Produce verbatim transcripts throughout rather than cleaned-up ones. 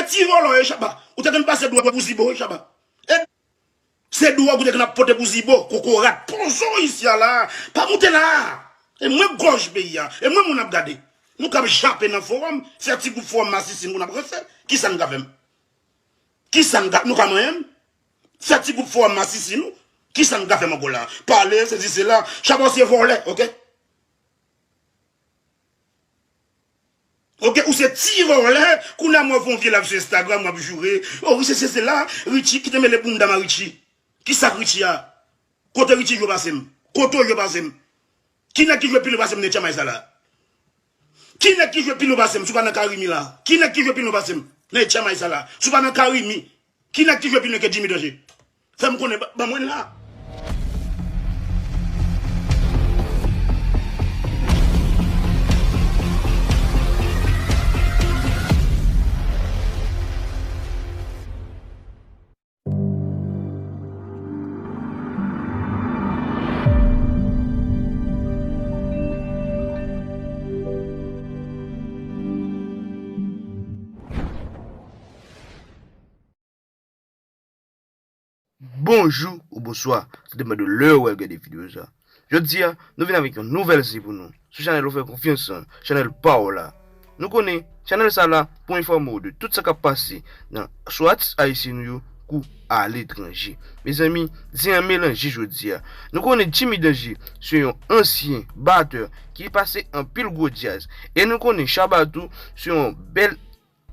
ti vòlò e Shabba. Ou te konn pase dwòg pou Zibo e Shabba. E se dwòg ou te konn ap pote pou Zibo, kokorat. Poze w isi a la. Pa moute la. E mwen gòj peyi a. E mwen moun ap gade. Nou k ap jape nan fowòm, fè ti gwoup fowòm masisin pou n ap ranse. Kisa n ka fè m? Kisa n ka, nou ka manyen m? Fè ti gwoup fowòm masisin nou. Kisa n ka fè m ankò la? Pale, sesi, sela. Shabba se vòlè, oke? Oke, ou se ti vòlè, kounye a mwen fè yon vye live sou Instagram, w ap joure. O, Richie, se, se la, Richie, kite mele bounda m a Richie. Kisa k Richie a? Kote Richie jwe pase m? Kote w jwe pase m? Ki nèg ki jwe pi lwen pase m nan H M I sa la? Ki nèg ki jwe pi lwen pase m? Si w pa nan Karimi la. Ki nèg ki jwe pi lwen pase m nan H M I sa la? Si w pa nan Karimi. Ki nèg ki jwe pi lwen ke Jimmy Danger? Fè m konnen, ba, ban mwen la. Bonjou ou bonswa, sa depann de lè w al gade videyo sa. Jodi a, nou vin avèk yon nouvèl se pou nou, sou chanèl ou fè konfyans an, chanèl pa w la. Nou konnen, chanèl sa la pou enfòme w de tout sa k ap pase nan, sou atis ayisyen nou yo kou aletranje. Mezanmi, zen an melanje jodi a. Nou konnen Jimmy Danger se yon ansyen batè ki pase anpil gwo djaz. E nou konnen Shabba tou se yon bèl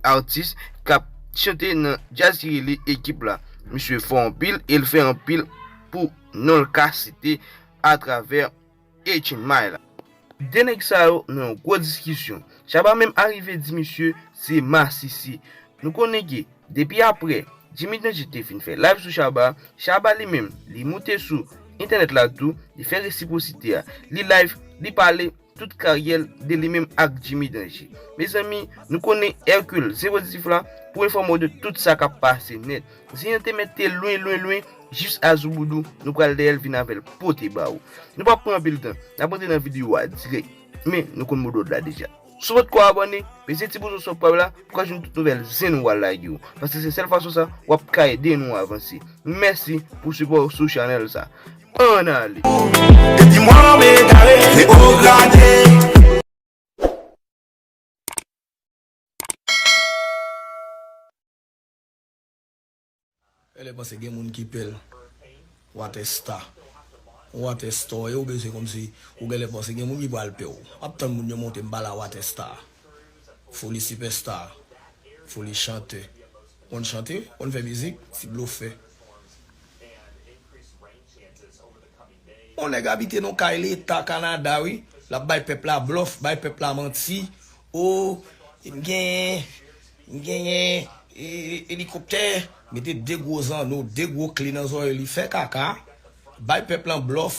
atis k ap chante nan djaz ki rele Ekip la. Misye fò anpil e l fè anpil pou non l ka site atravè H M I la. De nèg sa yo nan yon gwo diskisyon. Shabba menm arive di misye se masisi. Nou konnen ke depi apre Jimmy Danger te fin fè live sou Shabba, Shabba li menm, li moute sou entènèt la tou, li fè resipwosite a. Li live, li pale, tout karyè l de li menm ak Jimmy Danger. Mezanmi, nou konnen Hercule zewo dizuit la pou enfòme w de tout sa k ap pase nèt. Zen an te mèt te lwen, lwen, lwen, jis a zouboudou, nou pral dèyè l vin avè l pote ba ou. Nou p ap pran anpil tan, n ap rantre nan videyo a dirèk. Men, nou konn modòd la deja. Si w potko abòne, peze ti bouton subscribe la pou ka jwenn tout nouvèl zen nou a lage yo. Paske se sèl fason sa w ap ka ede nou avanse. Mèsi pou sipò w sou chanèl sa. Ann ale. Epi mwen m egare, se o grade. Genlè panse gen moun ki pè l. Water Star. Water Star, e ou bezwen kòmsi ou genlè panse gen moun ki pral pè w. M ap tann moun yo monte m pa la Water Star. Foli sipèsta. Foli chantè. Konn chante, konn fè mizik, ti blofè. On nèg abite nan kay leta Kanada wi, l ap bay pèp la blòf, bay pèp la manti. O, m genyen, m genyen, e, elikoptè, mete de gwo zanno, de gwo kle nan zòrèy li, fè kaka, bay pèp lan blòf.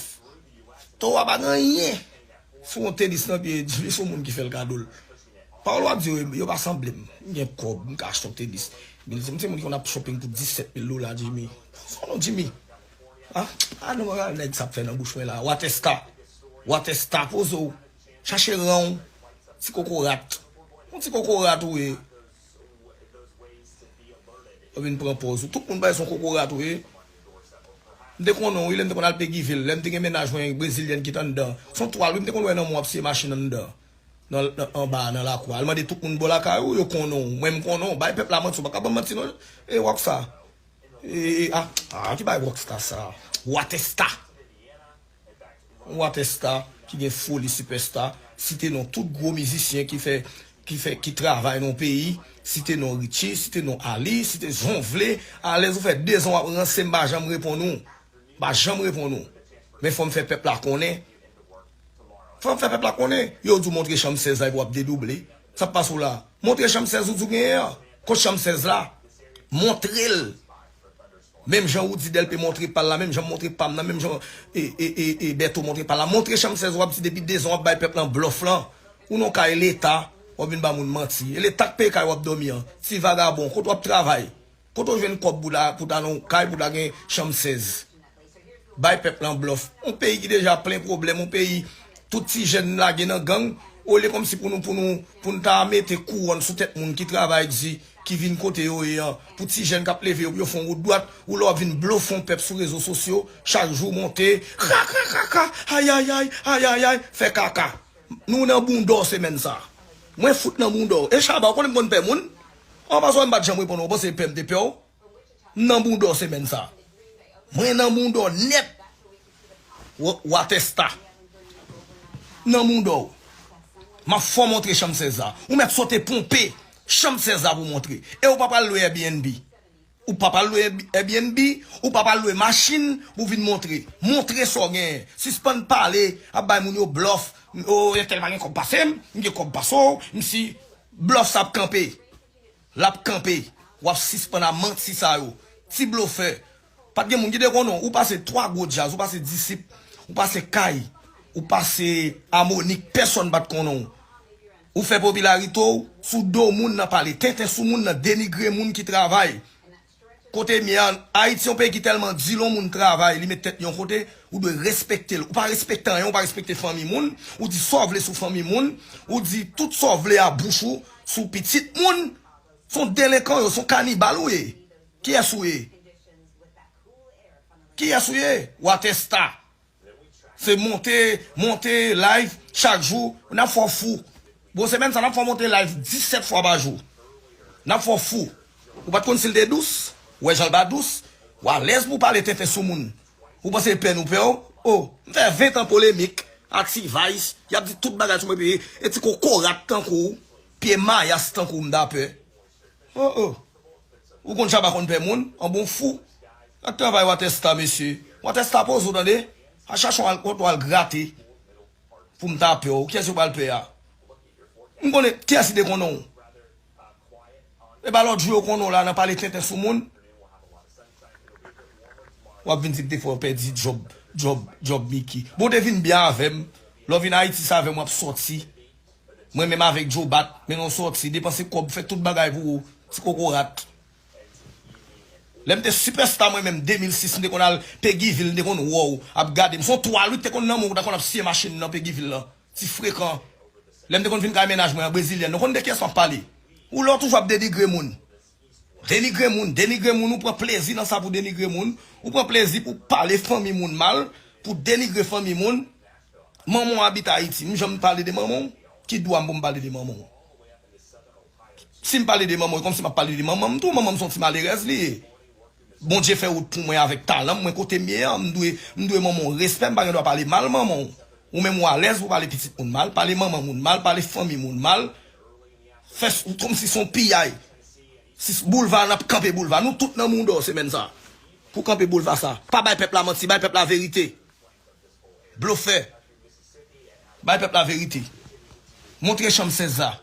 Towo a pa gen anyen. Sou yon tenis nan pye, li se yon moun ki fè l kado l. Pawòl w ap di yo, yo pa sanble m. M gen kòb, m ka achte yon tenis. M se moun ki konn ap shopping pou disèt mil dola, Jimmy. Son non Jimmy. Ah, ah non, ah, nèg sa ap fè nan bouch mwen la. Water Star. Water Star, poze w. Chache ran w. Ti kokorat. Yon ti kokorat ou ye. Ou vin pran pòz ou. Tout moun bay son kokorat ou ye. M te konnen w, wi, lè m te konn al Peggyville. Lè m te gen mennaj mwen, brezilyèn ki t anndan. Son twal, wi, m te konn wè nan mwen w ap siye machin anndan. Nan, nan, anba, nan lakou a. Al mande tout moun bò lakay ou, yo konnen w. Mwen, m konnen w. Bay pèp la manti, ou pa ka ban m manti, non. E, Rockstar. E, e, a, a, ki bay Rockstar sa? Water Star. Yon Water Star ki gen foli sipèsta, site non tout gwo mizisyen ki fè, ki fè, ki travay nan peyi, site non Richie, site non Ali, site jan w vle, alèz ou fè de zan w ap ranse m pa janm reponn ou, m pa janm reponn ou, men fò m fè pèp la konnen, fò m fè pèp la konnen, yo di w montre chanm sèz la epi w ap dedouble, sa k pase w la, montre chanm sèz ou di w genyen an, kot chanm sèz la, montre l. Menm jan Roody Delpé montre pa l la, menm jan m montre pa m nan, menm jan, e, e, e, e, Bertho montre pa l la. Montre chanm sèz w ap di depi de zan w ap bay pèp lan blòf lan. Ou nan kay leta, w ap vin ba moun manti. E leta k peye kay w ap dòmi an. Ti vagabon, kote w ap travay? Kote w jwenn kòb pou ta, pou ta nan kay, pou ta gen chanm sèz? Bay pèp lan blòf. Yon peyi ki deja plen pwoblèm, yon peyi tout ti jèn lage nan gang, olye kòmsi pou nou, pou nou, pou nou ta mete kouwòn sou tèt moun ki travay di, ki vin kote yo ye an, pou ti jèn k ap leve yo, pou yo fè yon wout dwat, ou lè w ap vin blofe yon pèp sou rezo sosyo, chak jou monte, krakrakrakra, ayayay, ayayay, fè kaka. Nou nan bounda w semèn sa. Mwen fout nan bounda w. E Shabba, ou konnen m konn pè moun? An, pa sa m pa t janm reponn ou, ou panse pè m te pè w? M nan bounda w semèn sa. Mwen nan bounda w nèt. W, w atèsta. M nan bounda w. M ap fè w montre chanm sèz la. Ou mèt sote ponpe chanm sèz la pou w montre. E ou pa pral lwe Airbnb. Ou pa pral lwe Airbnb, ou pa pral lwe machin pou w vin montre. Montre sa w genyen. Sispann pale, ap bay moun yo blòf. O, entèl pa gen kòb pase m, m gen kòb pase w, m si blòf sa ap kanpe. L ap kanpe. W ap sispann a manti sa yo. Ti blofè. Pa t gen moun ki te konnen w. Ou pase twa gwo djaz, ou pase Disip, ou pase Kay, ou pase Amonik, pèsonn pa t konnen w. Ou fè popilarite w sou do moun nan pale tenten sou moun nan, denigre moun ki travay. Kote m ye a, Ayiti yon peyi ki tèlman di lè yon moun travay, li met tèt li yon kote, ou dwe respekte l. Ou pa respekte anyen, ou pa respekte fanmi moun, ou di sa w vle sou fanmi moun, ou di tout sa w vle a bouch ou sou pitit moun. Se yon delenkan yo, se yon kanibal ou ye. Kiyès ou ye? Kiyès ou ye? W atèsta. Se monte, monte live chak jou. N ap fè w fou. Bon, semèn sa, n ap fè w monte live disèt fwa pa jou. N ap fè w fou. Ou pa t konn si l te dous? Ou wè jan l pa dous? Ou alèz pou w pale tenten sou moun. Ou panse pè nou pè w? O, m fè ven tan polemik ak T-Vice. Y ap di tout bagay sou mwen, epi e ti kokorat tankou w, pye mayas tankou w, m ta pè. O, o. Ou konn Shabba konn pè moun? An bon fou. Ak travay w atèsta, mesye. W atèsta poze w, tande. A chache yon al, kote w al grate. Pou m ta pè w. Kiyès yo pral pè a? M konnen kiyès ki te konnen w. E pa lòt jou yo konnen w la nan pale tenten sou moun. W ap vin di m te fè w pèdi djòb, djòb, djòb Mickey. Bon, w te vin byen avè m. Lè w vin Ayiti sa avè m, w ap sòti. Mwen menm avèk Joe Bat, mennen w sòti, depanse kòb, fè tout bagay pou ou, ti kokorat. Lè m te sipèsta mwen menm, de mil sis, m te konn al Peguiville, m te konn wè w ap gade m. Se yon twal wi k te konn nan men w, w ta konn ap siye machin nan Peguiville lan. Ti frekan. Lè m te konn vin kay mennaj mwen an, brezilyèn, nou konn de kiyès m ap pale. Ou lè w toujou ap denigre moun. Denigre moun, denigre moun, ou pran plezi nan sa pou denigre moun. Ou pran plezi pou pale fanmi moun mal, pou denigre fanmi moun. Manman w abite Ayiti. M janm pale de manman w? Ki dwa m pou m pale de manman w? Si m pale de manman w, e kòmsi m ap pale de manman m tou. Manman m se yon ti malerèz li ye. Bondye fè wout pou mwen avèk talan m, mwen kote m ye a, m dwe, m dwe manman w respè, m pa gen dwa pale mal manman w. Ou menm ou alèz pou pale pitit moun mal, pale manman moun mal, pale fanmi moun mal. Fè s-, kòmsi se yon piyay. Si s-, boulva, n ap kanpe boulva. Nou tout nan mounda w semèn sa. Pou kanpe boulva sa. Pa bay pèp la manti, bay pèp la verite. Blofè. Bay pèp la verite. Montre chanm sèz la.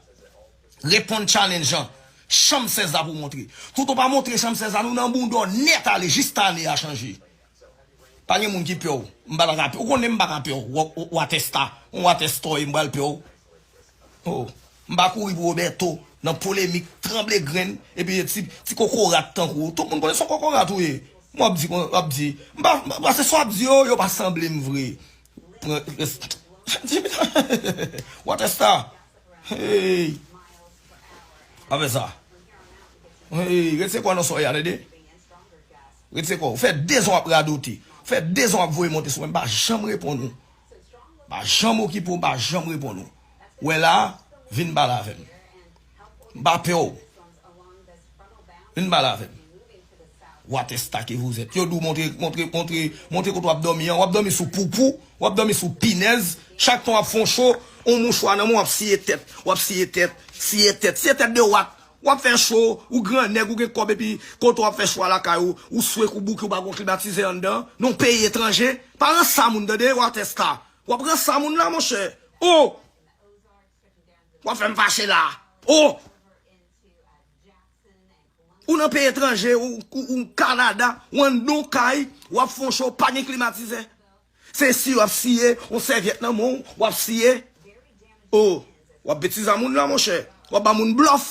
Reponn challenge an. Chanm sèz la pou montre. Tout ou pa montre chanm sèz la, nou nan bounda w nèt ale jis ane a chanje. Pa gen moun ki pè w. M pa ta ka pè w. Ou konnen m pa ka pè w. W, w, w atèsta. W atèsta w ye, m pral pè w. O, m pa kouri pou Roberto nan polemik, tranble grenn, epi ti, ti kokorat tankou w. Tout moun konnen se yon kokorat ou ye. M w ap di, w ap di. M pa, m pa, se sa w ap di yo, yo pa sanble m vre. Pran, res-, w atèsta. Hey. Pa fè sa. Hey, ret se kwa nan soy a, tande? Ret se kwa. Ou fè de zan w ap radote. Ou fè de zan w ap voye monte sou mwen. M pa janm reponn ou. M pa janm okipe w, m pa janm reponn ou. Ou wè la, vin pale avè m. M pa pè w. Vin pale avè m. Watèsta ke vous êtes. Yo di w montre, montre, montre, montre kote w ap dòmi an. W ap dòmi sou poupou, w ap dòmi sou pinèz. Chak tan w ap fè yon cho, yon mouchwa nan men w, w ap siye tèt. W ap siye tèt, siye tèt, siye tèt de wat. W ap fè cho, ou gran nèg, ou gen kòb, epi kote w ap fè cho a lakay ou, ou swek, ou bouke, ou pa gon klimatizè anndan. Nan peyi etranje. Pa ranse a moun, tande, watèsta. W ap ranse a moun la, monchè. O! W ap fè m fache la. O! Ou nan peyi etranje, ou, ou, ou Kanada, ou anndan yon kay, w ap fè yon cho, pa gen klimatizè. Se si w ap siye, yon sèvyèt nan men w, w ap siye. O, w ap betize a moun la, monchè. W ap ba moun blòf.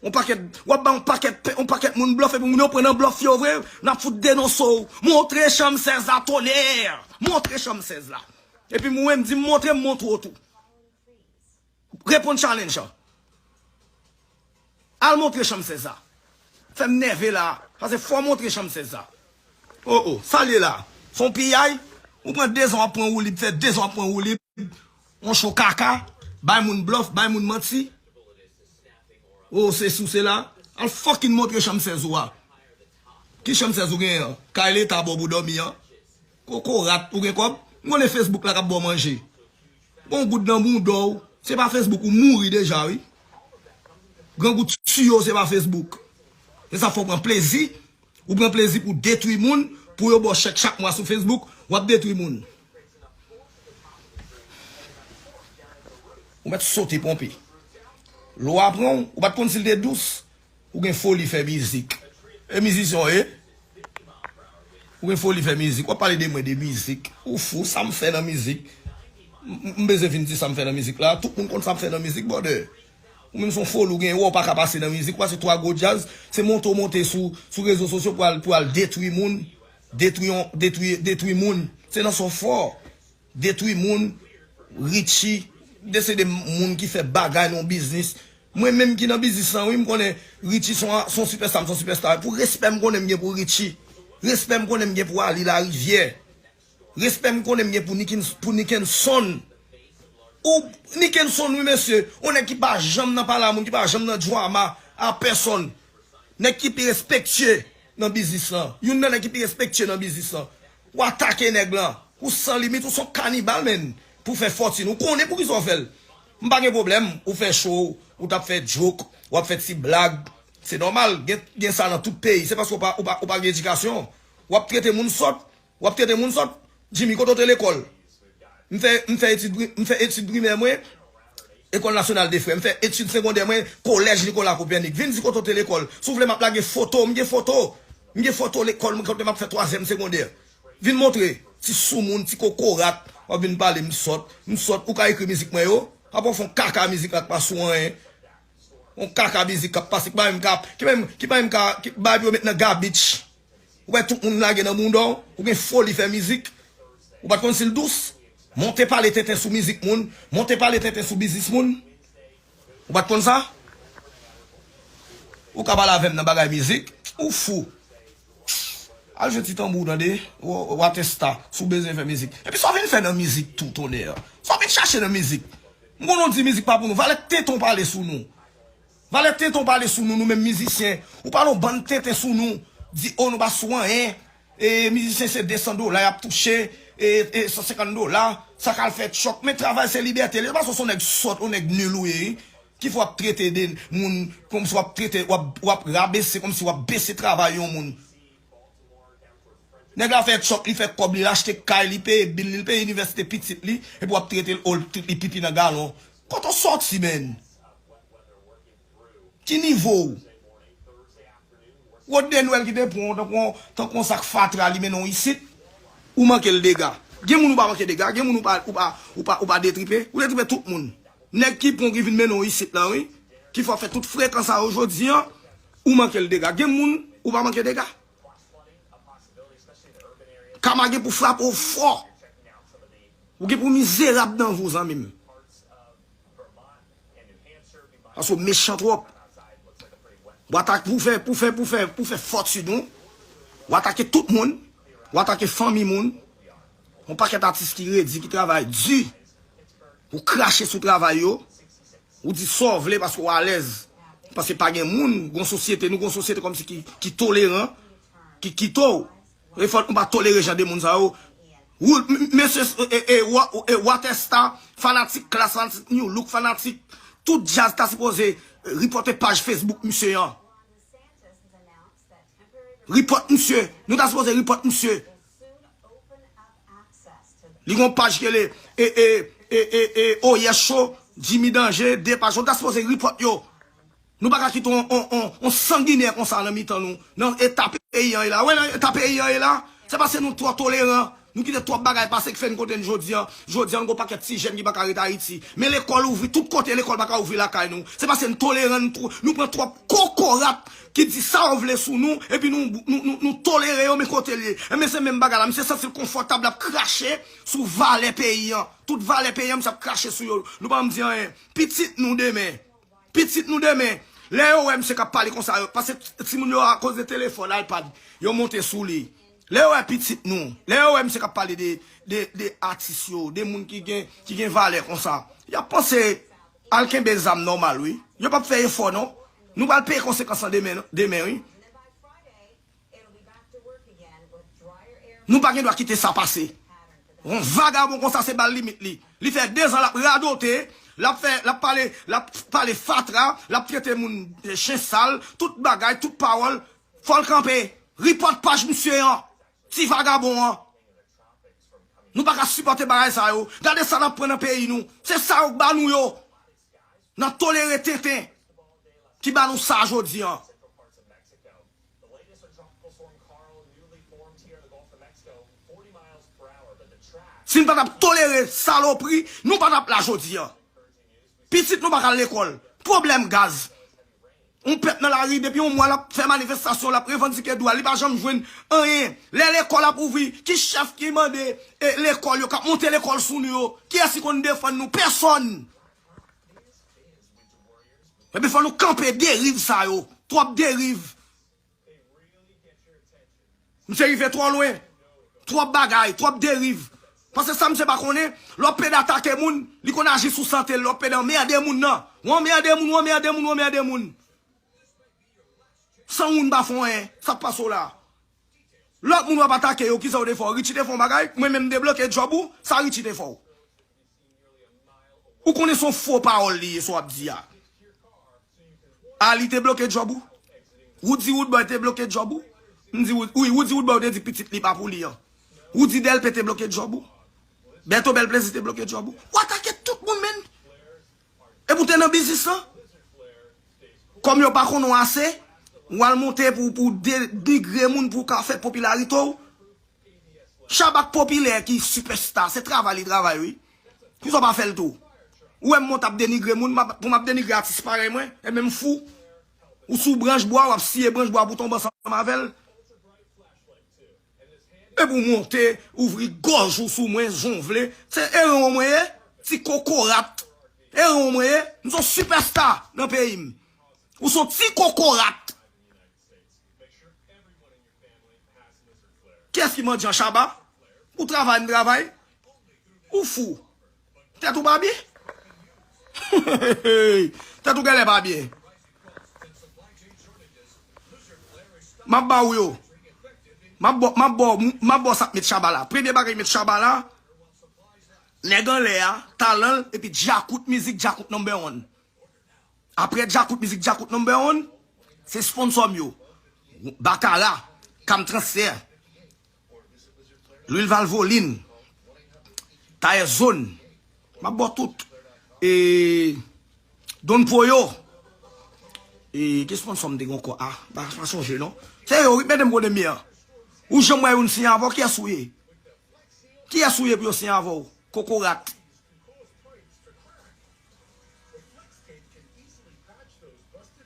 Yon pakèt, w ap ba yon pakèt, yon pakèt moun blòf, epi moun yo pran nan blòf yo vre, n ap fout denonse w. Montre chanm sèz la, tonè! Montre chanm sèz la. Epi mwen, m di m montre, m montre w tou. Reponn challenge an. Al montre chanm sèz la. Fè m nève la. Paske fò w montre chanm sèz la. O, o, sa l ye la? Se yon piyay? Ou pran dezan w ap pran woulib, fè dezan w ap pran woulib. Yon cho kaka, bay moun blòf, bay moun manti. O, se sou se la. Al fucking montre chanm sèz ou a. Ki chanm sèz ou genyen an? Kay leta ba w pou dòmi an? Kokorat, ou gen kòb? M konnen Facebook la k ap ba w manje. Gon goud nan bounda w. Se pa Facebook, ou mouri deja, wi. Gran goud tiyo, se pa Facebook. Se sa fè w pran plezi. Ou pran plezi pou detwi moun, pou yo ba w chèk chak mwa sou Facebook, w ap detwi moun. Ou mèt sote ponpe. Lwa pran w, ou pa t konn si l te dous. Ou gen foli fè mizik. E mizisyen w ye? Ou gen foli fè mizik. W ap pale de mwen de mizik. Ou fou, sa m fè nan mizik? M, m, m bezwen vin di sa m fè nan mizik la. Tout moun konn sa m fè nan mizik, brother. Ou menm se yon foli, ou gen wè w pa ka pase nan mizik, ou pase twa gwo djaz, se monte w monte sou, sou rezo sosyo pou al, pou al detwi moun, detwi yon, detwi, detwi moun. Se nan sa w fò. Detwi moun, Richie, de se de moun ki fè bagay nan biznis. Mwen menm ki nan biznis lan, wi, m konnen Richie se yon, se yon sipèsta, m se yon sipèsta. Pou respè m konnen m gen pou Richie, respè m konnen m gen pou Ali Larivière, respè m konnen m gen pou Nikin-, pou Nickenson. Ou, Nickenson, wi, mesye, yon nèg ki pa janm nan pale a moun, ki pa janm nan drama a pèsòn. Nèg ki pi respektye nan biznis lan. Youn nan nèg ki pi respektye nan biznis lan. Ou atake nèg lan. Ou san limit, ou se yon kanibal, menn. Pou fè fòtin. Ou konnen poukisa w fè l. M pa gen pwoblèm. Ou fè show, ou t ap fè joke, w ap fè ti blag. Se nòmal. Gen, gen sa nan tout peyi. Se paske w pa, ou pa, ou pa gen edikasyon. W ap trete moun sòt. W ap trete moun sòt. Jimmy, kote w te lekòl? M fè, m fè etid pri-, m fè etid primè mwen, École Nationale des Frères. M fè etid segondè mwen, Collège Nicolas Copernic. Vin di kote w te lekòl. Si w vle, m ap lage foto. M gen foto. M gen foto lekòl mwen kote m ap fè twazyèm segondè. Vin montre. Ti soumoun, ti kokorat. W ap vin pale m sòt. M sòt. Ou ka ekri mizik mwen yo. Apa w fè yon kaka mizik la k pa sou anyen. Yon kaka mizik k ap pase, ki pa menm ka, ki pa menm, ki pa menm ka, ki bay pou yo met nan gabich. Ou wè tout moun lage nan bounda w, ou gen foli fè mizik. Ou pa t konn si l dous? Monte pale tenten sou mizik moun, monte pale tenten sou biznis moun. Ou pa t konn sa? Ou ka pale avè m nan bagay mizik, ou fou. Al jwe ti tanbou w tande, w, w atèsta, si w bezwen fè mizik. Epi sa w vin fè nan mizik tou, tonnè? Sa w vin chache nan mizik? M konnen w di mizik pa pou nou. Valè tenten w pale sou nou. Valè tenten w pale sou nou, nou menm mizisyen. Ou pale yon bann tenten sou nou. Di, o, nou pa sou anyen. E mizisyen se de san dola y ap touche. E, e san senkant dola. Sa k al fè tchòk. Men travay se libète li. Se paske w se yon nèg sòt, yon nèg nil ou ye, wi. Ki fè w ap trete de moun kòmsi w ap trete, w ap, w ap rabese, kòmsi w ap bese travay yon moun. Nèg la fè tchòk, li fè kòb li, l achte kay, li peye bil li, li peye inivèsite pitit li, epi w ap trete l, o, li pipi nan galon. Kote w sòti, menn? Ki nivo w? Rodney Noël ki te pran w tankou yon, tankou yon sak fatra, li mennen w isit, ou manke l dega. Gen moun ou pa manke dega, gen moun ou pa, ou pa, ou pa, ou pa detripe, ou detripe tout moun. Nèg ki pran w ki vin mennen w isit la, wi, ki fè w fè tout frekan sa yo jodi a, ou manke l dega. Gen moun ou pa manke dega. Kama gen pou frape w fò. Ou gen pou mizerab nan vi w, zanmi m. Paske w mechan twòp. W atake pou fè, pou fè, pou fè, pou fè fòtin ou. W atake tout moun. W atake fanmi moun. Yon pakèt atis ki redi, ki travay di. Ou krache sou travay yo. Ou di sa w vle paske w alèz. Paske pa gen moun, gon sosyete, nou gon sosyete kòmsi ki, ki toleran, ki kite w. E fòk nou pa tolere jan de moun sa yo. Ou, m-, mesye, e, e, e, wa-, e, Watersta, fanatik Klass, fanatik New Look, fanatik tout djaz ta sipoze repòte paj Facebook misye an. Repòt misye. Nou ta sipoze repòt misye. Li gon paj ki rele, e, e, e, e, e, Oyè Cho, Jimmy Danger, de paj. Nou ta sipoze repòt yo. Nou pa ka kite on, on, on, on sanginè konsa nan mitan nou. Nan eta peyi an ye la. Wè nan eta peyi an ye la. Se paske nou twò toleran. Nou kite twòp bagay pase ki fè n kote n jodi an. Jodi an, nou gon pakèt ti jèn ki pa ka ret Ayiti. Men lekòl ouvri, tout kote lekòl pa ka ouvri lakay nou. Se paske n toleran, n twò-, nou pran twòp kokorat ki di sa yo vle sou nou, epi nou, nou, nou, nou tolere yo, men kote l ye. Enben, se menm bagay la. Misye santi l konfòtab, l ap krache sou valè peyi an. Tout valè peyi an, misye ap krache sou yo. Nou pa janm di anyen. Pitit nou demen. Pitit nou demen. Lè yo wè misye k ap pale konsa, yo, paske timoun yo, akoz de telefòn, iPad, yo monte sou li. Lè yo wè pitit nou, lè yo wè misye k ap pale de, de, de atis yo, de moun ki gen, ki gen valè konsa, y ap panse al kenbe zam nòmal, wi. Yo p ap fè efò, non. Nou pral peye konsekans lan demen, demen, wi. Nou pa gen dwa kite sa pase. Yon vagabon konsa se bal limit li. Li fè dezan l ap radote, l ap fè, l ap pale, l ap pale fatra, l ap trete moun, eh, chen sal, tout bagay, tout pawòl. Fò l kanpe. Report paj misye an. Ti vagabon an. Nou pa ka sipòte bagay sa yo. Gade sa n ap pran nan peyi nou. Se sa yo k ba nou yo. N ap tolere tenten ki ba nou sa jodi an. Si n pa t ap tolere salopri, nou pa t ap la jodi an. Pitit nou pa ka al lekòl. Pwoblèm gaz. Yon pèp nan lari, depi yon mwa, l ap fè manifestasyon, l ap revandike dwa l, li pa janm jwenn anyen. Lè lekòl ap ouvri, ki chèf ki mande, e, lekòl yo, k ap monte lekòl sou nou yo? Kiyès ki konn defann nou? Pèsòn! Epi fò nou kanpe deriv sa yo. Twòp deriv. Misye rive twò lwen. Twòp bagay, twòp deriv. Paske sa misye pa konnen, lè w ap pede atake moun, li konn aji sou sante l, lè w ap pede anmède moun nan. Ou anmède moun, ou anmède moun, ou anmède moun. San ou n pa fè anyen, sa k pase w la? Lòt moun w ap atake yo, kisa w te fè w? Richie te fè w bagay, mwen menm m debloke djòb ou, sa Richie te fè w? Ou konnen se yon fo pawòl li ye, sa w ap di a. Ali te bloke djòb ou? Woody Woodboy te bloke djòb ou? M di, Wood- wi, Woody Woodboy te di pitit li pa pou li an. Woody Delpé te bloke djòb ou? Berto Bèl Plezi te bloke djòb ou? W atake tout moun, menn. Epi w te nan biznis lan? Kòm yo pa konnen w ase, w al monte pou, pou denigre moun pou w ka fè popilarite w. Shabba k popilè ki sipèsta, se travay li travay, wi. Poukisa w pa fè l tou? Ou wè m monte ap denigre moun, m ap- pou m ap denigre atis parèy mwen, e menm fou. Ou sou branch bwa, w ap siye branch bwa pou tonbe ansanm avè l. Epi w monte, ouvri gòj ou sou mwen, jan w vle. Se eran w mwen ye, ti kokorat. Eran w mwen ye, m se yon sipèsta nan peyi m. Ou se yon ti kokorat. Kiyès ki mandyan, Shabba? Ou travay, m travay. Ou fou. Tèt ou pa byen? Tèt ou genlè pa byen. M ap ba w yo. M ap ba w, m ap ba w, m ap ba w sa k met Shabba la. Premye bagay met Shabba la, nèg anlè a, talan l, epi Djakout mizik, Djakout number one. Apre Djakout mizik, Djakout number one, se sponsò m yo. Bakara, Cam Transfer, Lwil Valvoline, Tayè Zone, m ap ba w tout. E, Don Poyo. E, ki sponsò m te gen ankò? A, pa, pa sonje non. Se yo, wi, mete m kote m ye an. Ou janm wè youn siyen avè w, kiyès ou ye? Kiyès ou ye pou yo siyen avè w? Kokorat.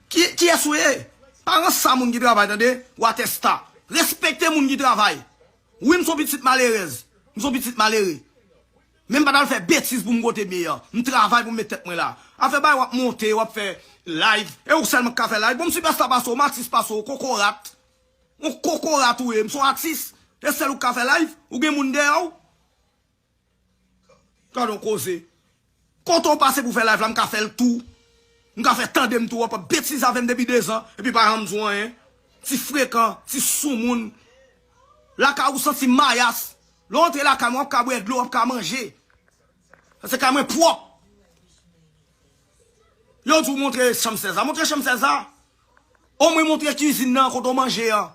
Ki, kiyès ou ye? Pa ranse a moun ki travay, tande? Watèsta. Respekte moun ki travay. Wi, m se yon pitit malerèz. M se yon pitit malere. Men m pa t al fè betiz pou m kote m ye an. M travay pou m met tèt mwen la. Afè bay w ap monte, w ap fè live. E ou sèlman k ka fè live. Bon, m sipèsta pase w, m atis pase w, kokorat. Yon kokorat ou ye. M se yon atis. E sèl ou k ka fè live. Ou gen moun dèyè w. Gade yon koze. Kote w pase pou fè live la, m ka fè l tou. M ka fè tande m tou, w ap betize avè m depi dezan, epi pa janm di w anyen. Ti frekan, ti soumoun. Lakay ou santi mayas. Lè w antre lakay mwen, w ap ka bwè dlo, w ap ka manje. Paske kay mwen pwòp. Yo di w montre chanm sèz la. Montre chanm sèz la. Omwen montre kizin nan, kote w manje an.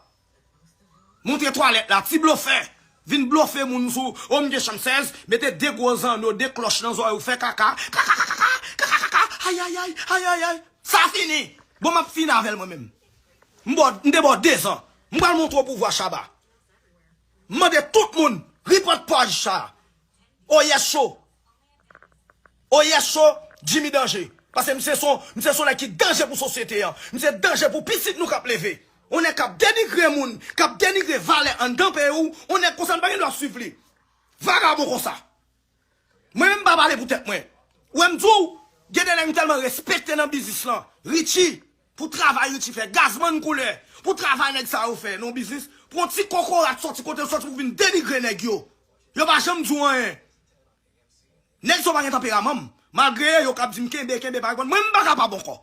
Montre twalèt la, ti blofè. Vin blofe moun sou, o m gen chanm sèz, mete de gwo zanno, de klòch nan zòrèy ou, fè kaka, kaka, kaka, kaka, kaka, kaka, ayayay, ayayay. Sa fini. Bon, m ap fini avè l mwen menm. M bò, m te bò dezan. M pral montre w pouvwa Shabba. M mande tout moun, report paj sa. Oyè cho. Oyè cho, Jimmy danje. Paske misye se yon, misye se yon nèg ki danje pou sosyete an. Misye danje pou pitit nou k ap leve. Yon nèg k ap denigre moun, k ap denigre valè anndan peyi w, yon nèg konsa nou pa gen dwa swiv li. Vagabon konsa. Mwen menm m pa pale pou tèt mwen. Ou wè m di w, gen de nèg m tèlman respekte nan biznis lan. Richie, pou travay Richie fè, Gazman koulè, pou travay nèg sa yo fè nan yon biznis, pou yon ti kokorat sòti kote l sòti pou vin denigre nèg yo. Yo pa janm di w anyen. Nèg sa yo pa gen tanperaman m. Malgre yo k ap di m kenbe, kenbe, pa reponn. Mwen, m pa kapab ankò.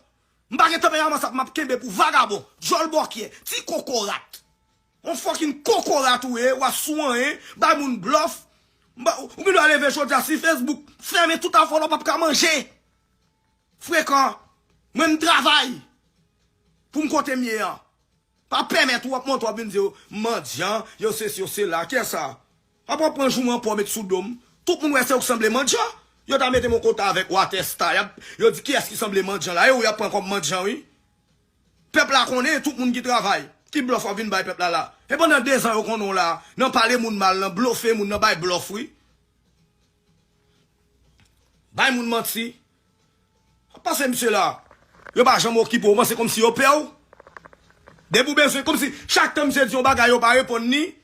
M pa gen tanperaman sa pou m ap kenbe pou vagabon, djòl bòkyè, ti kokorat. On fucking kokorat ou ye, w ap sou anyen, bay moun blòf. M ba- Ou gen dwa leve jodi a si Facebook fèmen tout afè w la, w p ap ka manje. Frekan. Mwen, m travay pou m kote m ye an. Pa pèmèt ou ap monte w ap vin di yo, "M mandyan, yo sesi, yo sela." Kiyès sa? Ap ap pran jouman pòm met sou do m. Tout moun wè se ou k sanble mandyan. Yo ta mete m yon kote avèk ou atè sta. Y ap, yo di, "Kiyès ki sanble mandyan la?" E ou y ap pran kòm mandyan, wi. Pèp la konnen tout moun ki travay. Ki blòf w ap vin bay pèp la la? E pandan dezan yo konnen w la, nan pale moun mal, nan blofe moun, nan bay blòf, wi. Bay moun manti. Pase misye la. Yo pa janm okipe w, panse kòmsi yo pè w. Depi w bezwen, kòmsi chak tan misye di yon bagay, yo pa reponn li.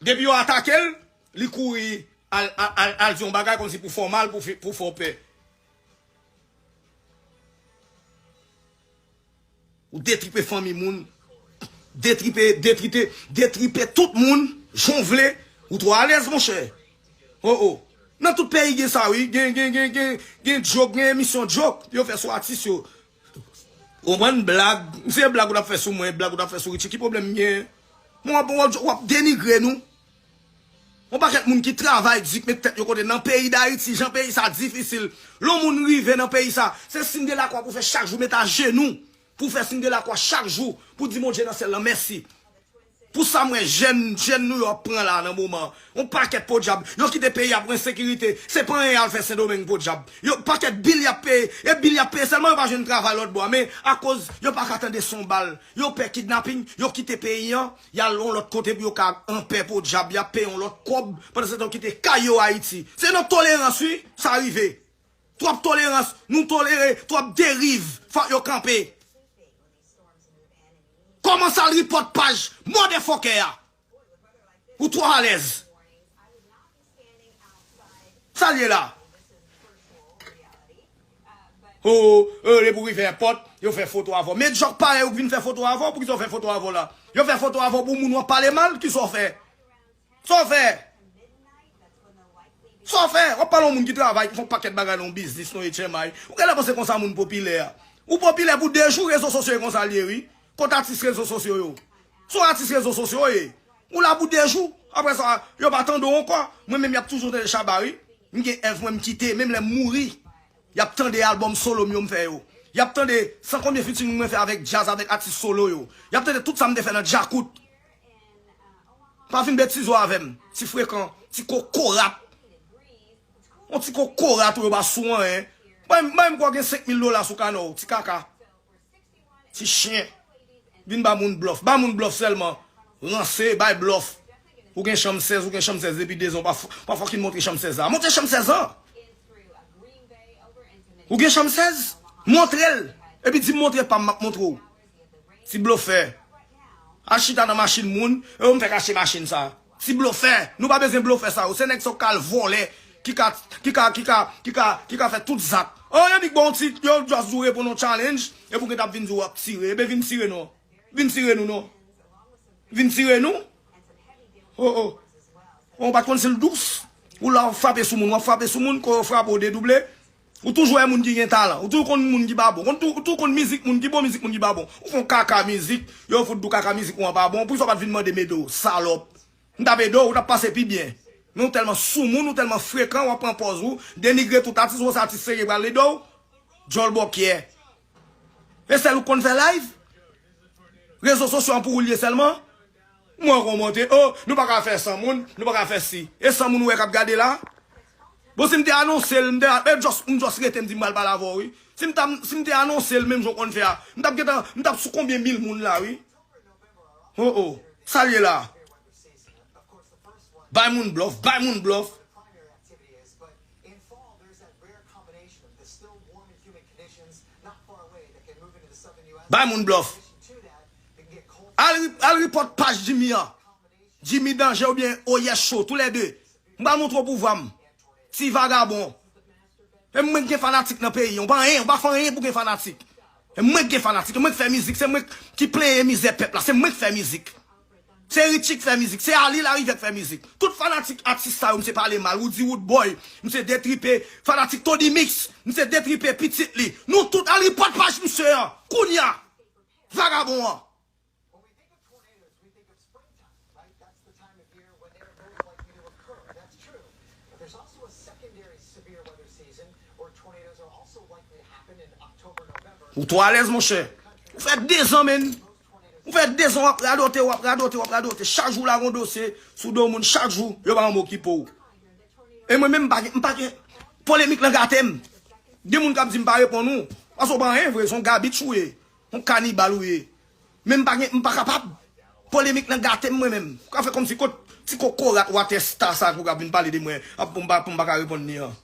Depi yo atake l, li kouri al, al, al, al di yon bagay kòmsi pou fè w mal, pou fè, pou fè w pè. Ou detripe fanmi moun. Detripe, detripe, detripe tout moun, jan w vle. Ou twò alèz, monchè. Oh, oh. Nan tout peyi gen sa, wi. Gen, gen, gen, gen, gen djok, gen emisyon djok. Yo fè sou atis yo. Ou konprann blag. Se blag ou t ap fè sou mwen, blag ou t ap fè sou Richie. Ki pwoblèm m gen? Mwen, w ap, w ap, w ap denigre nou. Yon pakèt moun ki travay di k met tèt yo kote nan peyi Dayiti, jan peyi sa difisil. Lè yon moun rive nan peyi sa, se siy de lakwa pou fè chak jou, met ajenou pou fè siy de lakwa chak jou, pou di Bondye nan syèl lan mèsi. Pou sa m wè jèn, jèn nou yo ap pran la nan moman. Yon pakèt podyab. Yo kite peyi a pou ensekirite. Se pa anyen y al fè Sendomeng podyab. Yo pakèt bil y ap peye. E bil y ap peye sèlman yo pa jwenn travay lòt bò a. Men akoz yo pa ka tande son bal. Yo pè kidnaping. Yo kite peyi an. Y al yon lòt kote pou yo ka anpè podyab. Y ap peye yon lòt kòb. Pandan se tan yo kite kay yo Ayiti. Se nan tolerans wi sa rive. Twòp tolerans. Nou tolere twòp deriv. Fòk yo kanpe. Kòmanse al ripòt paj motherfucker a. Ou twò alèz. Sa l ye la? Oh, oh, depi w rive èpòt, yo fè foto avè w. Men djòk parèy ou k vin fè foto avè w, poukisa yo fè foto avè w la? Yo fè foto avè w pou moun w ap pale mal, kisa w fè? Sa w fè? Sa w fè? W ap pale yon moun ki travay, ki fè yon pakèt bagay nan yon biznis, nan H M I. Ou genlè panse konsa moun popilè a. Ou popilè pou de jou, rezo sosyo e konsa l ye, wi. Kot atis rezo sosyo yo? Se yon atis rezo sosyo w ye. Ou la pou de jou. Apre sa, yo pa tande w ankò. Mwen menm, y ap toujou tande Shabba, wi. M gen èv mwen, m kite. Menm lè m mouri, y ap tande albòm solo m yo m fè yo. Y ap tande san konbyen featuring mwen fè avèk djaz, avèk atis solo yo. Y ap tande tout sa m te fè nan Djakout. Pa vin betize w avè m, ti frekan, ti kokorat. Yon ti kokorat ou yo pa sou anyen. Bay m, bay m kwè w gen senk mil dola sou kanè w, ti kaka. Ti chen. Vin ba moun blòf. Ba moun blòf sèlman. Ranse, bay blòf. Ou gen chanm sèz, ou gen chanm sèz depi dezan, w pa f-, pa fòkin montre chanm sèz la. Montre chanm sèz lan! Ou gen chanm sèz? Montre l! Epi di m montre pa m, m ap montre w. Ti blofè. Al chita nan machin moun, e yo m fèk achte machin sa. Ti blofè. Nou pa bezwen blofè sa yo. Se nèg sa yo k al vòlè, ki ka, ki ka, ki ka, ki ka, ki ka fè tout zak. Oh, yo di k ba w ti, yo just di w reponn yon challenge, epi w gentan ap vin di w ap tire. Ebyen vin tire non. Vin tire nou non. Vin tire nou. Oh, oh. Ou pa t konn si l dous. Ou la w ap frape sou moun, w ap frape sou moun, kò yo frape w dedouble. Ou toujou wè moun ki gen talan. Ou toujou konn moun ki pa bon. Ou tou-, ou toujou konn mizik moun ki bon, mizik moun ki pa bon. Ou fè yon kaka mizik, yo fout di w kaka mizik ou an pa bon. Poukisa w pa t vin mande m ede w, salòp? M t ap ede w, ou t ap pase pi byen. Men ou tèlman soumoun, ou tèlman frekan, w ap pran pòz ou, denigre tout atis, ou panse atis serye pral ede w? Djòl bòkyè. E sèl ou k konn fè live? Rezo sosyo an pou ou l ye sèlman? Mwen kòmante, oh, nou pa ka fè san moun, nou pa ka fè si. E san moun ou wè k ap gade la? Bon, si m te anonse l, m te, e just, m just rete, m di m pral pale avè w, wi. Si m ta, si m te anonse l, menm jan w konn fè a, m t ap gentan, m t ap sou konbyen mil moun la, wi. Oh, oh. Sa l ye la? Bay moun blòf, bay moun blòf. Bay moun blòf. Al, ri- al ripòt paj Jimmy an. Jimmy Danje oubyen Oyè Cho, toulède. M pral montre w pouvwa m. Ti vagabon. E mwen gen fanatik nan peyi an. Ou pa anyen, ou pa fè anyen pou gen fanatik. E mwen k gen fanatik, e mwen k fè mizik, se mwen ki plenyen mizè pèp la, se mwen k fè mizik. Se Richie k fè mizik, se Ali Larivière k fè mizik. Tout fanatik atis sa yo, misye pale mal. Roody Roodboy, misye detripe. Fanatik Tony Mix, misye detripe pitit li. Nou tout al report paj misye an. Kounye a. Vagabon an. Ou twò alèz, monchè. Ou fè dezan, menn. Ou fè dezan w ap radote, w ap radote, w ap radote. Chak jou w lage yon dosye sou do moun, chak jou, yo pa janm okipe w. E mwen menm, m pa gen, m pa gen, polemik lan gate m. Gen moun k ap di m pa reponn ou. Paske w pa anyen vre, se yon gabitch ou ye. Yon kanibal ou ye. Men m pa gen, m pa kapab. Polemik lan gate m mwen menm. Ou ka fè kòmsi kot ti kokorat watè sta sa pou ka vin pale de mwen, ap pou m pa, pou m pa ka reponn li an.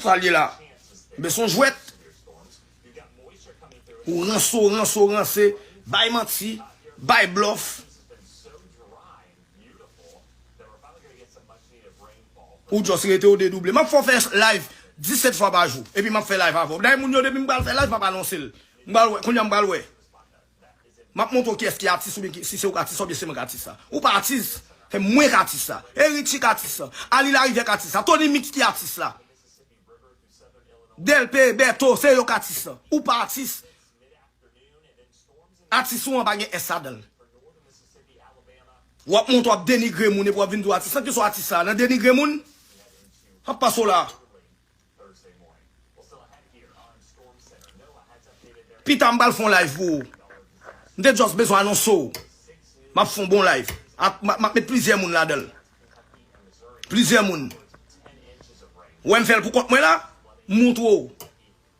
Sa l ye la. Men se yon jwèt. Ou ranse, w ranse, w ranse. Bay manti. Bay blòf. Ou just rete, ou dedouble. M ap fè w fè live disèt fwa pa jou. Epi m ap fè live avè w. Dayè, moun yo, depi m pral fè live, m ap anonse l. M pral wè. Kounye a m pral wè. M ap montre w kiyès ki atis oubyen ki, si se ou k atis sa oubyen se mwen k atis sa. Ou pa atis. Se mwen k atis sa. E Richie k atis sa. Ali Larivière k atis sa. Tony Mix ki atis la. Delpe, Beto, se yo k atis sa. Ou pa atis. Atis ou an pa gen S ladan l. W ap monte, w ap denigre moun epi w ap vin di w atis. Nan ki sa w atis sa? Nan denigre moun? M ap pase w la. Pita m pral fè yon live pou ou. M te just bezwen anonse w. M ap fè yon bon live. Ak, m ap, m ap met plizyè moun ladan l. Plizyè moun. Ou wè m fè l pou kont mwen la? M montre w.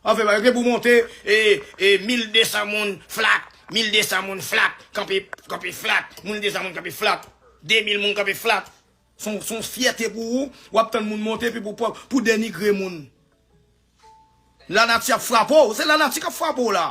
Anfen, yo gen pou monte, e, e, mil de san moun flat, mil de san moun flat, kanpe, kanpe flat, mil de san moun kanpe flat, de mil moun kanpe flat. Se yon, se yon fyète pou ou, w ap tann moun monte epi pou, pou, pou denigre moun. Lanati ap frape w, se lanati k ap frape w la.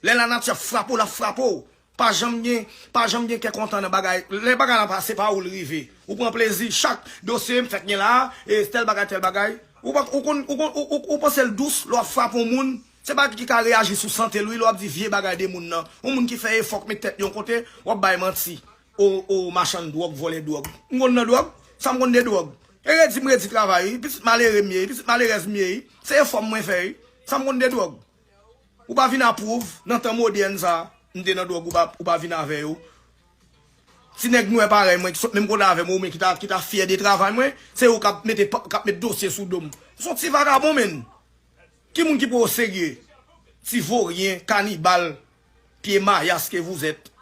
Lè lanati ap frape w, l ap frape w. Pa janm gen, pa janm gen kè kontan nan bagay. Lè bagay la pase pa ou l rive. Ou pran plezi, chak dosye m fèk gen la, e tèl bagay, tèl bagay. Ou pa, ou konn, ou konn, ou, ou, ou panse l dous, lè w ap frape yon moun, se bagay ki ka reyaji sou sante l, wi, lè w ap di vye bagay de moun nan. Yon moun ki fè efò k met tèt li yon kote, w ap bay manti. O, o, machann dwòg, vòlè dwòg. M konn nan dwòg? Sa m konn de dwòg? E redi m redi travay, wi. Pitit malere m ye, wi. Pitit malerèz m ye, wi. Se efò mwen fè, wi. Sa m konn de dwòg? Ou pa vin apwouv nan tan modèn sa, m te nan dwòg, ou pa, ou pa vin avè yo. Ti nèg nwè parèy mwen ki sot menm kote avè m, oubyen ki ta, ki ta fyè de travay mwen, se yo k ap mete, k ap met dosye sou do m. Se yon ti vagabon, menn. Ki moun ki pran w serye? Ti voryen, kanibal, pye mayas ke vous êtes.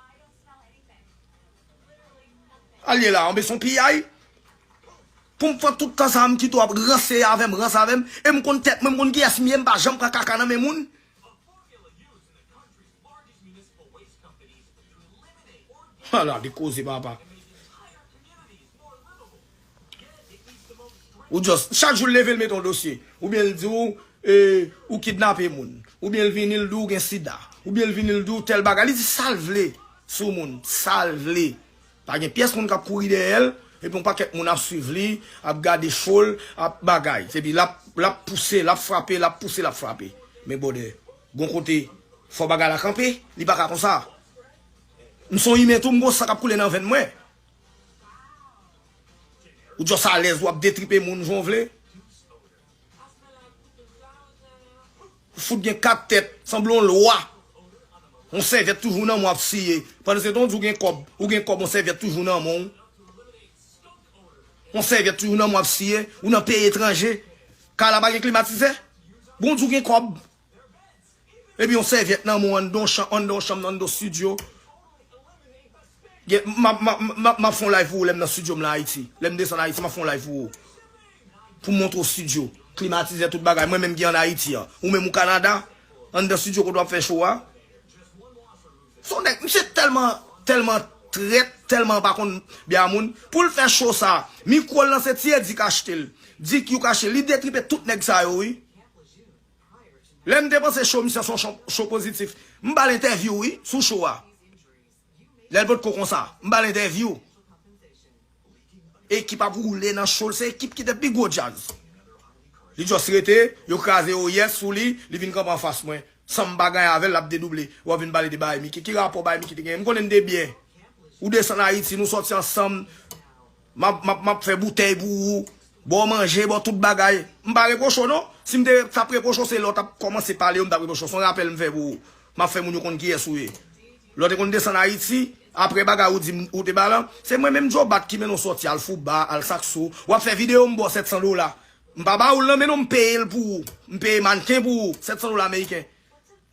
Al ye la, anben se yon piyay. Pou m pran tout tan sa a, m kite w ap ranse avè m, ranse avè m, e m konn tèt mwen, m konn kiyès m ye, m pa janm pran kaka nan men moun. Ala de koze, papa. Ou just, chak jou l leve, l mete yon dosye. Oubyen l di w, e, ou kidnape moun. Oubyen l vini, l di w gen sida. Oubyen l vini, l di w tèl bagay. Li di sa l vle sou moun. Sa l vle. Pa gen pyès moun k ap kouri dèyè l. Epi yon pakèt moun ap swiv li, ap gade cho l, ap bagay. Epi l ap, l ap pouse, l ap frape, l ap pouse, l ap frape. Men bwòdè, gon kote, fò bagay la kanpe, li pa ka konsa. M se yon imen tou, m gon san k ap koule nan venn mwen. Ou just alèz, w ap detripe moun jan w vle. Ou fout gen kat tèt, sanble yon lwa. Yon sèvyèt toujou nan men w ap siye. Pandan se tan, w di w gen kòb, ou gen kòb, yon sèvyèt toujou nan men w. Yon sèvyèt toujou nan men w ap siye, ou nan peyi etranje. Kay la pa gen klimatizè? Bon, w di w gen kòb. Epi yon sèvyèt nan men w anndan yon chanm, anndan yon chanm, anndan yon estidyo. Gen, m ap, m ap, m ap, m ap fè yon live pou ou lè m nan estidyo m la Ayiti. Lè m desann Ayiti, m ap fè yon live pou ou. Pou m montre w estidyo. Klimatizè, tout bagay. Mwen menm ki ann Ayiti an. Ou menm ou Kanada, anndan estidyo kote w ap fè cho a. Se yon nèg, misye tèlman, tèlman trèt, tèlman pa konn byen a moun. Pou l fè cho sa, mikwo l lan se Ti Edi k achte l. Di Q k achte l. Li detripe tout nèg sa yo, wi. Lè m te panse cho misye se yon cho, cho pozitif, m ba l entèvyou, wi, sou cho a. Lè l potko konsa, m ba l entèvyou. Ekip ap woule nan cho l, se ekip ki te pi gwo djaz. Li just rete, yo kraze oyès sou li, li vin kanpe anfas mwen. San m pa gen anyen avè l, l ap dedouble. W ap vin pale de bagay Mickey. Ki rapò bagay Mickey te genyen? M konnen m te byen. Ou desann Ayiti, nou sòti ansanm. M ap, m ap, m ap fè boutèy pou ou. Ba w manje, ba w tout bagay. M pa repwoche w non. Si m te t ap repwoche w, se lè w t ap kòmanse pale yo, m t ap repwoche w. Se yon rapèl m fè pou ou. M ap fè moun yo konn kiyès ou ye. Lè w te konn desann Ayiti, apre bagay ou di m, ou te ba lan, se mwen menm Joe Bat ki mennen w sòti, al Fouba, al Saxo. W ap fè videyo, m ba w sèt san dola. M pa ba ou l nan men non, m peye l pou ou. M peye mannken pou ou, sèt san dola ameriken.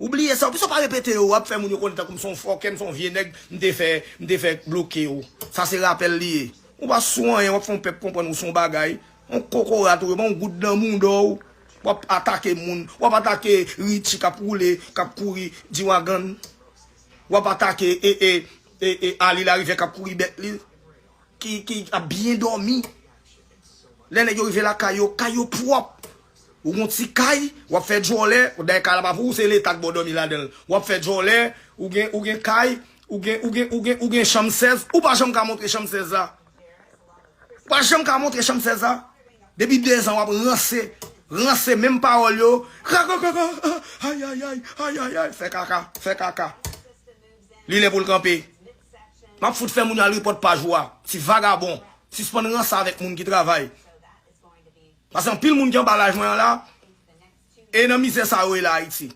Ou bliye sa, ou pito pa repete yo, w ap fè moun yo konnen tankou m se yon fòkè, m se yon vye nèg, m te fè, m te fè bloke yo. Sa se rapèl li ye. Ou pa sou anyen, w ap fè yon pèp konprann ou se yon bagay. Yon kokorat ou ye, ba yon goud nan mouda w. W ap atake moun, w ap atake Richie k ap woule, k ap kouri G-Wagon. W ap atake e, e, e, e, Ali Larivye k ap kouri bèt li, ki, ki ap byen dòmi. Lè nèg yo rive lakay yo, kay yo pwòp. Ou gon ti kay, w ap fè djòlè, dayè kay la pa pou ou, se Leta k ba w dòmi ladan l. W ap fè djòlè, ou gen, ou gen kay, ou gen, ou gen, ou gen, ou gen chanm sèz, ou pa janm ka montre chanm sèz la. Ou pa janm ka montre chanm sèz la. Depi dezan, w ap ranse, ranse menm pawòl yo. Kaka, kaka, ay, ay, ay, ay, ay, ay, fè kaka, fè kaka. Li lè pou l kanpe. M ap fout fè moun yo al repòt paj ou a. Ti vagabon, sispann ranse avèk moun ki travay. Paske anpil moun ki anba laj mwen an la, e nan mizè sa yo ye la Ayiti.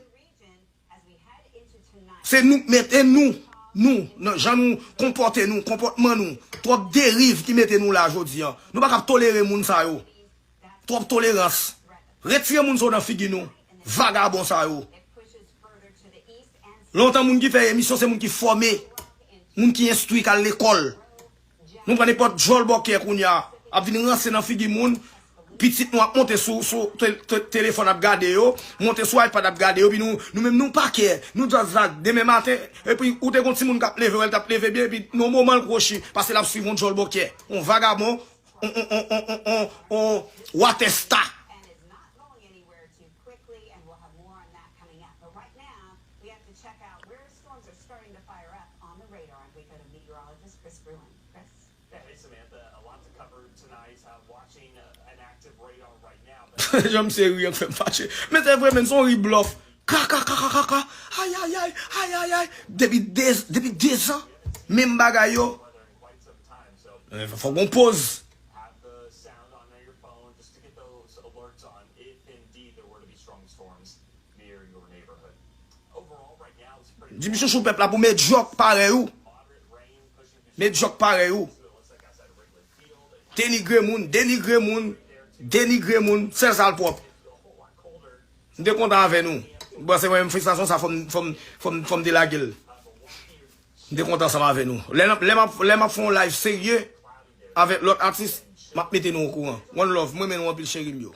Se nou k mete nou, nou, nan jan nou konpòte nou, konpòtman nou. Twòp deriv ki mete nou la jodi an. Nou pa kab tolere moun sa yo. Twòp tolerans. Retire moun sa yo nan figi nou. Vagabon sa yo. Lontan moun ki fè emisyon se moun ki fòme. Moun ki enstwi k al lekòl. Nou pran nenpòt djòl bòkyè kounye a, ap vin ranse nan figi moun. Pitit nou ap monte sou, sou te- te- telefòn ap gade yo, monte sou iPad ap gade yo, epi nou, nou menm nou pa kè. Nou just vag demen maten, epi ou te gon timoun k ap leve, wè l t ap leve byen, epi nan moman l kwochi, paske l ap swiv yon djòl bòkyè. Yon vagabon, yon, yon, yon, yon, yon, yon, yon watèsta. Quickly, and we'll have more on that coming up. But right now, we have to check out where storms are starting to fire up on the radar, and we go to meteorologist Chris Bruen. Chris? Yeah, hey Samantha, a lot to cover tonight. Uh, watching uh, an active radar right now. But Jan m serye an fè m fache. Men se vre, men se yon ri blòf. Ka, ka, ka, ka, ka, ka. Ay, ay, ay, ay, ay, ay. Depi de, depi dezan, menm bagay yo. Weather in quite some time, so Eh, fò gon poz. Have the sound on your phone just to get those alerts on if indeed there were to be strong storms near your neighborhood. Overall, right now, it's pretty Jimmy Chouchou, pèp la pou medyòk parèy ou. Medyòk parèy ou. Denigre moun, denigre moun, denigre moun, sèl sa l pwòp. M te kontan avè nou. Bon, se mwen menm, fristwasyon sa, fò m, fò m, fò m, fò m delage l. M te kontan ansanm avè nou. Lè n ap, lè m ap, lè m ap fè yon live serye avèk lòt atis, m ap mete nou okouran. One love, mwen renmen nou anpil cheri m yo.